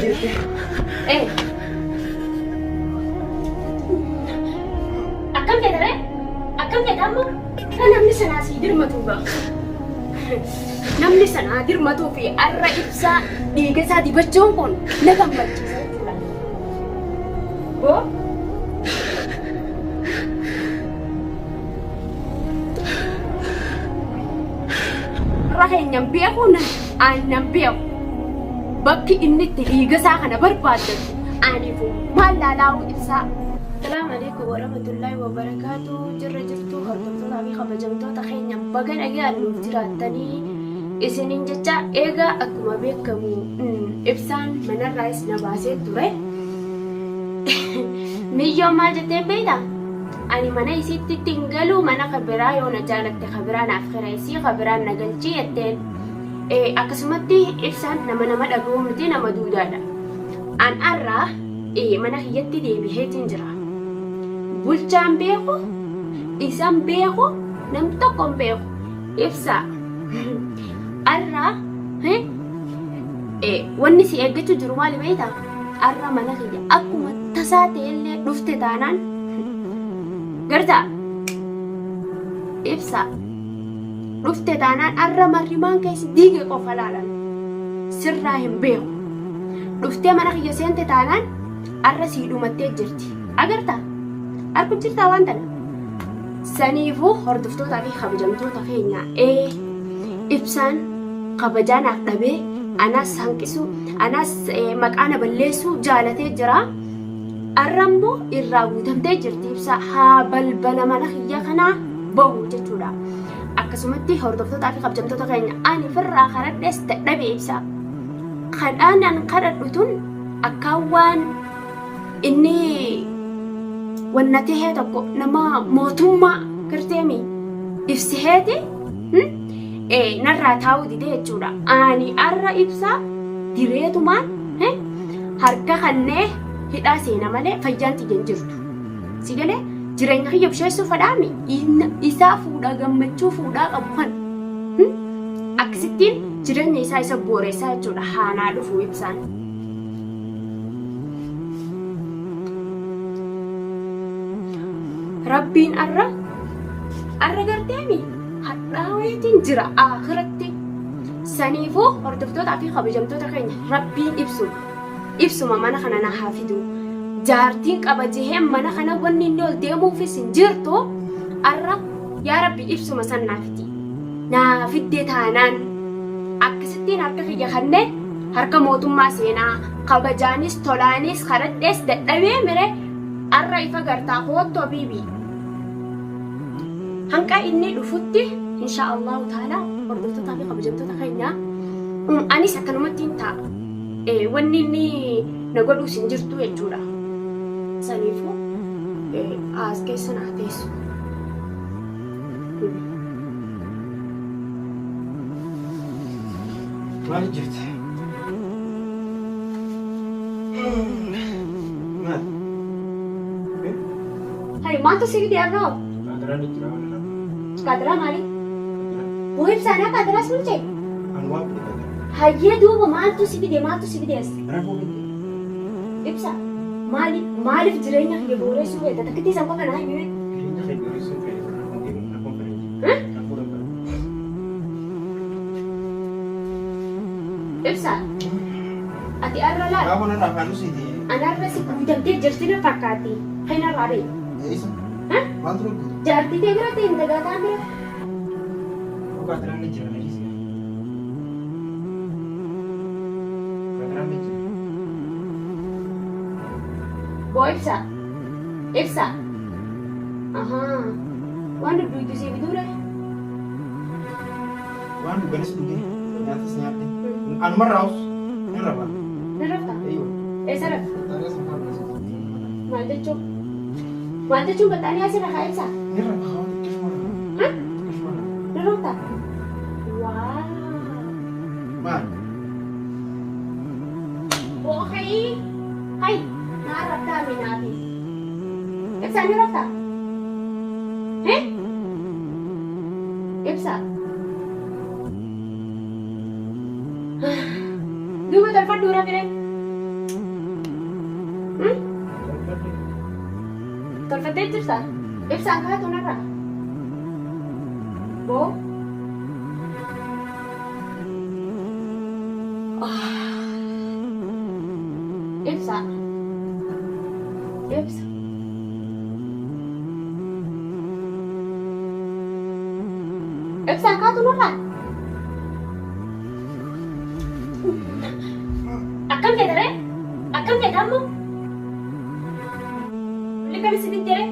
Jirti. Eh. Akkam feeta ree? Akkam feeta amma? Namni sanaa sii dirmatu gaa. Namni sanaa dirmatuu fi arra ibsaa dhiiga isaa dibachuun kun na gammachiisa jechuudha. Boo. Warra keenyan beeku nan aannan beeku. Bakki inni itti dhiiga isaa kana barbaaddatu aniifu maal laalaa'uu ibsaa. Salaamu alaikum warahmatullahi wabarakaatu. Jirra jirtu hordoftootaa fi kabajamtoota keenya baga nagaan nuuf jiraattanii isiniin jecha eegaa akkuma beekamu ibsaan manarraayis na baasee ture. Miyyoon maal jetteen beektaa? Ani mana isiitti itti hin galu mana ka biraa yoo na jaalatte ka biraa naaf kireessii ka biraan na galchii jetteen. Akkasumatti ibsaan nama nama dhaga'uu miti nama duudaadha. An arraa mana kiyyatti deebiheetiin jira. Bulchaan beeku, isan beeku, nam tokko hin beeku. Ibsaa. Arraa wanni si eeggachuu jiru maali beektaa? Arra mana kiyya akkuma tasaa ta'ellee dhufte taanaan gartaa ibsaa. Dhufte taanaan arra marrimaan keessi diige qofa laalan sirraa hin beeku. Dhuftee mana kiyya seente taanaan arra sii dhumattee jirti. Agartaa? Arku jirtaa waan tana? Saniifuu hordoftootaa fi kabajamtoota keenya ee ibsaan kabajaa naaf dhabee anaas hanqisuu anaas maqaa na balleessuu jaalatee jira. Arra immoo irraa guutamtee jirti ibsaa haa balbala mana kiyya kanaa bahu jechuudha. Akkasumatti hordoftootaa fi kabajamtoota keenya ani firraa kadhadhees dadhabe ibsaa. Kadhaan an kadhadhu tun akkaan waan inni wanna tahee tokko nama mootummaa garteemi ibsiheeti narraa taa'uu dide jechuudha. Ani arra ibsaa direetumaan harka kannee hidhaa seena malee fayyaan tiyya hin jirtu. Si galee jireenya kiyya busheessuu fadhaami isaa fuudhaa gammachuu fuudhaa qabu kan akkasittiin jireenya isaa isa booreessaa jechuudha haanaa dhufu ibsaan. Rabbiin arra arra garteemi hadhaaweetiin jira aakiratti. Saniifuu hordoftootaa fi kabajamtoota keenya Rabbiin ibsuma. Ibsuma mana kana na haa fidu. Jaartiin qaba jeheen mana kana wanni inni ol deemuufis hin jirtu. Arra yaa Rabbi ibsuma san naa fidi. Naa fiddee taanaan akkasittiin harka kiyya kannee harka mootummaa seenaa kabajaanis tolaanis kadhadhees dadhabee mire arra ifa gartaa koottu habiibii. Hanqa inni dhufutti insha Allahu ta'ala hordoftootaa fi kabajamtoota keenya anis akkanumatti hin ta'a. Wanni inni na godhuus hin jirtu jechuudha. Saniifuu as keessa naa teessu. Maal jirti? Maal? Hari maaltu si fide arroo? Qaaxiraan jira waan irraa. Qaatiraa maali? Boo ibsaanaa qaatiraas bulchee? An waan fide qaatira. Hayyee duuba maaltu si fide maaltu si fide as? Rafuu miti. Ibsa maali maaliif jireenya kiyya booreessuu feeta takkittii san qofa naa himi. Jireenya kee booreessuu fedhe rafuun deemu rafuun fedhe. Rafuu danda'u. Ibsa ati arra laal Raafuu narraa afaan usiiti. anarra si guutamtee jirti na fakkaatti kanarraa beeku. Isa. Maaltu na guuta? Jaartii tee biratti hin dagaataan bira. Qaaxiraan ni jira na dhiisi. Qaaxiraan ni jira. Boo ibsa. Ibsa. Ahaa. Waan dudduutu sii fiduure. Waan dhuganis dhugee nyaatas nyaadhe. Anumarraa us ni rafa. Ni rafta? Eeyyoo. Eessa rafta? Xaariyaa sin faana Maal jechuun? Maal jechuun baxaanii asirra kaa ibsa? Ni rafa haa xiqqishuma rafa. Xiqqishuma rafa. Ni rafta? Waa. Maal? Boo hayii. Hayi. Naa raftaa minaafi. Ibsa ni rafta? Eh? Ibsa. Duuba tolfadhu rafire. Tolfattee jirta? Ibsaan kaatu narraa. Boo. Ibsa. Ibsa. Ibsaan kaatu narraa. Akkam feeta ree? Akkam feeta ammoo? Hulli akkami si didde ree?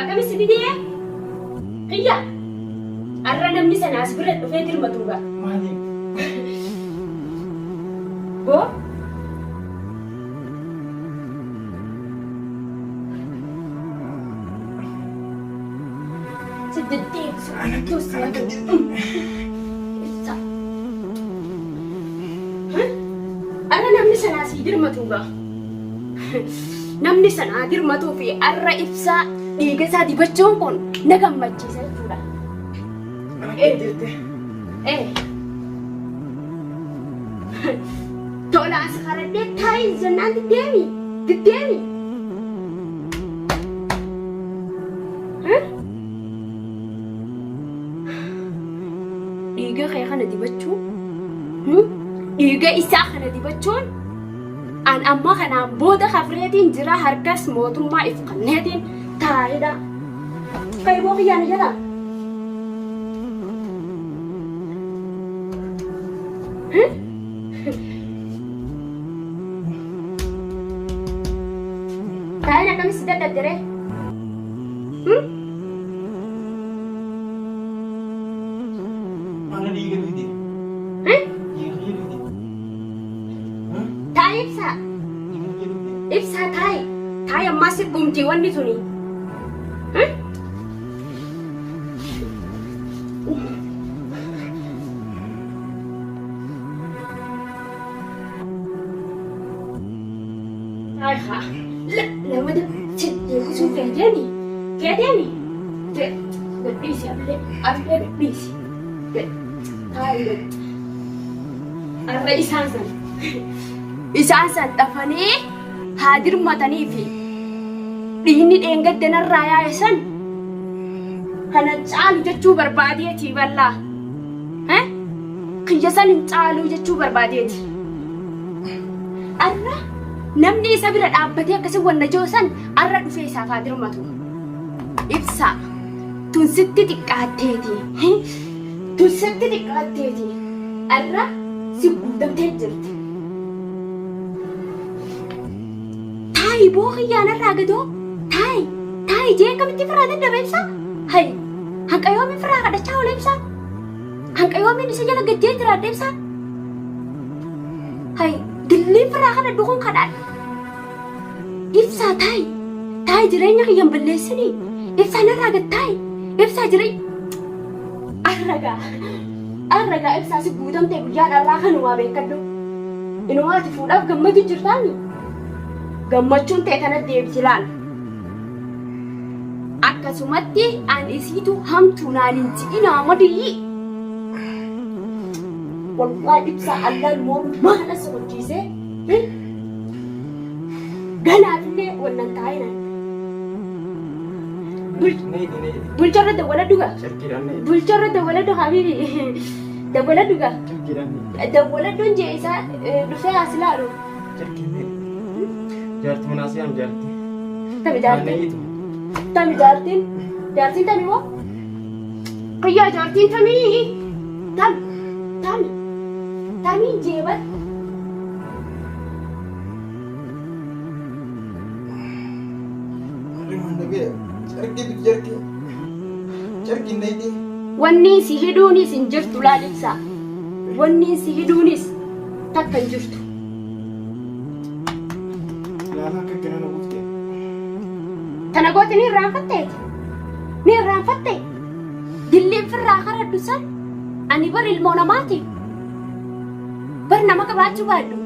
Akkami si didee? Kiyya! Arra namni sana as bira dhufee dirmatu gaa. Maali? Boo? Si deddeebisu. Ibsa. Arra namni sanaa sii dirmatu gaa. Namni sanaa dirmatuu fi arra ibsaa dhiiga isaa dibachuun kun na gammachiisa jechuudha. Ana gad jirte. Eh. Tola as karadhee taa'i jennaan diddeemi. Diddeemi. Dhiiga kee kana dibachuu dhiiga isaa kana dibachuun an amma kanaan booda kafreetiin jira harkas mootummaa if kanneetiin taa'edha. Kayboo kiyyaana jala. Taa'een akkamis si dadhabde ree? Ana dhiiga dhugde. Dhiiga kiyya dhugde. Taa'i ibsaa. Dhiiga kiyya dhugde. Ibsaa taa'i. Taa'i ammaa si dhumti wanni tuni. Taa'i haa. Lamada si deebisuu feeteemi. Feeteemi. Gadhiisi allee. Allee gadhiisi. Taa'i gad. Arra isaan san. Isaan san dhafanii haa dirmatanii fi dhiigni dheengadda narraa yaa'e san kana caalu jechuu barbaadeeti ballaa. Eh? Kiyya san hin caalu jechuu barbaadeeti. Arra namni isa bira dhaabbatee akkasii wanna jiru san arra dhufee isaaf haa dirmatu. Ibsaa tun sitti xiqqaatteeti. Tun sitti xiqqaatteeti. Arra si guutamtee jirti. Taayi boo kiyyaan irraa gadoo. Taayi taayi jee akkamitti firraa dadhaba ibsaa? Hayi hanqa yoomiin firraa kadhachaa oola ibsaa? Hanqa yoomiin isa jala gajjee jiraadha ibsaa? Hayi dilliin firraa kadhadhu kun kadhaadha. Ibsaa taayi taayi jireenya kiyyan balleessinii. Ibsaa narraa gad taayi. Ibsaa jireenya. Arragaa arragaa ibsaa si guutamte guyyaan arraa kanumaa beekadhu. Inumaa ati fuudhaaf gammadu jirtaami. Gammachuun ta'e kana deebisi laal. Akkasumatti an isiitu hamtuu naan hin ji'inaa madiyyi. Wallahi ibsaa allaan mormaa kana si hojjiisee. Ganaafillee wannan taa'inaan. Bulcharra dawwaladhu gaa. Bulcharra dawwaladhu habibi. Dawwaladhu gaa. Dawwaladhuun jee isaa dhufee as ilaalu. Jaarti manaa si'am jaarti. Tami jaartiin. Tami jaartiin. Jaartiin tami moo? Kiyyaa jaartiin tamii. Tami. Tami. Tamiin jeebat. Carqii biti carqii. Carqii nayitee. Wanni si hidhuunis hin jirtu laal ibsaa. Wanni si hidhuunis takka hin jirtu. Laala akka akkana na buufte. Tana gooti ni irraanfatteeti. Ni irraanfatte. Dilliin firraa karadhu san ani bar ilmoo namaati. Bar nama qabaachuu baadhu.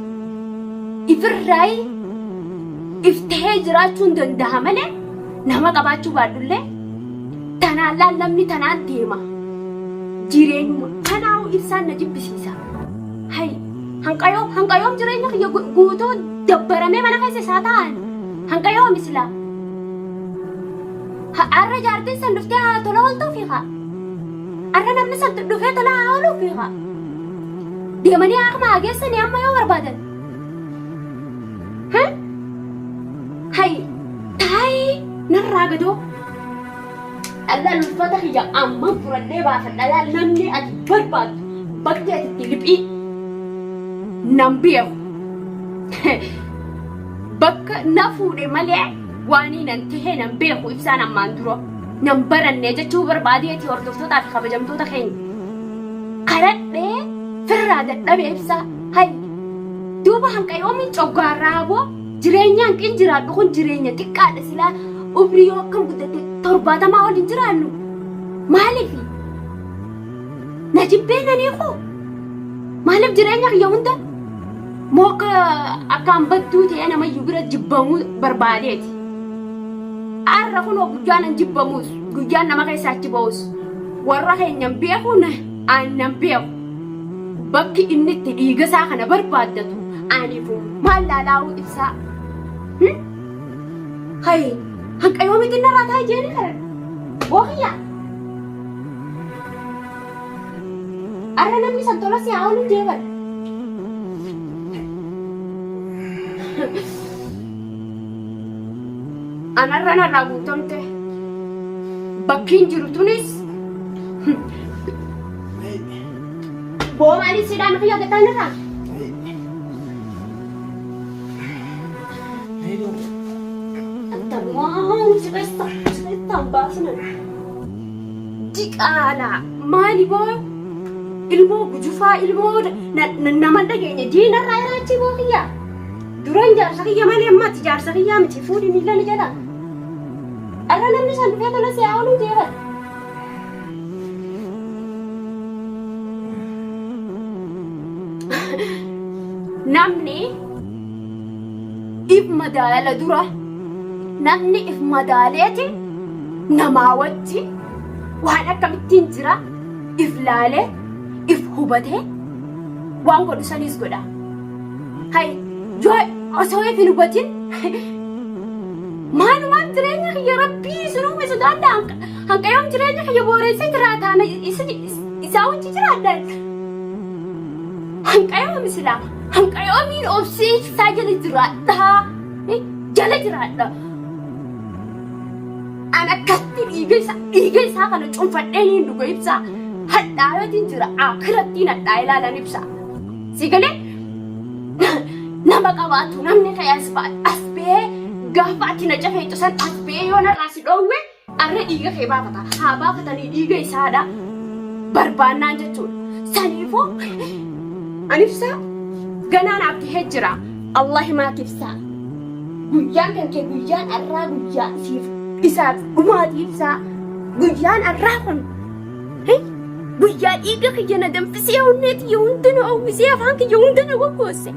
Ifirraayi if tahee jiraachuun danda'a malee nama qabaachuu baadhullee tanaan laal namni tanaan deema. Jireenyuma kanaa'u ibsaan na jibbisiisa. Hay hanqayoo hanqayoom jireenya kiyya guutuu dabbaramee mana keessa isaa taa'an. Hanqa yoomi silaa? Arra jaartiin san dhuftee haa tola ooltuufi haa. Arra namni san dhufee tola haa ooluufi haa. Deemanii haakma haa geessanii amma yoo barbaadan. Hay taa'ii narraa gadoo. Dhallaan uffata kiyya amman furadhee baafadha laal namni ati barbaaddu bakki ati itti liphii nan beeku. Bakka na fuudhe malee waanii nan tahee nan beeku ibsaan ammaan dura nan baranne jechuu barbaadeeti hordoftootaa fi kabajamtoota keenya. Karadhee firraa dadhabe ibsaa hay duuba hanqa yoomiin coggaarraa aboo jireenya hanqin jiraadhu kun jireenya xiqqaadha silaa umrii yoo akkam guddatte 70 ol hin jiraannu maaliif na jibbee nanii koo maaliif jireenya kiyya hunda moo akka akkaan badduu ta'ee namayyuu bira jibbamuu barbaadeeti. Arra kunoo guyyaan an jibbamuus guyyaan nama keessaa achi ba'us warra keenyan beeku na aannan beeku bakki inni itti dhiiga isaa kana barbaaddatu aniifu maal laalaa'uu ibsaa. Hay hanqa yoomitti narraa taa'e jeeni kana boohiyyaa. Arra namni san tola si haa oolu jeeban. Anarra narraa guutamte. Bakkiin jiru tunis boomaanis sidhaan kiyya gataan irraa. Antamaan si keessa si keessa baasinan. Diqaalaa maali boo ilmoo gujufaa ilmoo nama hin dhageenye diinarraa irraachii boo kiyyaa. Duran jaarsa kiyya malee ammatti jaarsa kiyyaa miti fuudhi miila ni jala. Arra namni san dhufee tola si haa ooluu jeeban. Namni if madaala dura namni if madaaleeti namaa wajji waan akkamittiin jira if laalee if hubatee waan godhu saniis godha. Hay yoo osoo if hin hubatin maalumaan jireenya kiyya rabbii isin uume sodaadha hanqa yoom jireenya kiyya booreessee jiraataan isaa wajji jiraadha. Hanqa yoomi silaa hanqa yoomiin obsee isaa jala jiraadha jala jiraadha. An akkatti dhiiga isaa kana cunfadhee niin dhuga ibsaa. Hadhaayotiin jira akirattiin hadhaa ilaalan ibsaa. Si galee nama qabaatu namni kee as as ba'ee gaafa ati na cafeexu san as ba'ee yoo narraa si dhoowwe arra dhiiga kee baafata. Haa baafatanii dhiiga isaadha barbaannaan jechuudha. Saniifuu an ibsaa ganaa naaf tahee jira. Allah himaak ibsaa. Guyyaan kan kee guyyaan arraa guyyaa isiif isaaf dhumaatii ibsaa. Guyyaan arraa kun guyyaa dhiiga kiyya na danfisee onnee tiyya hunda na uwwisee afaan kiyya hunda na goggoosse.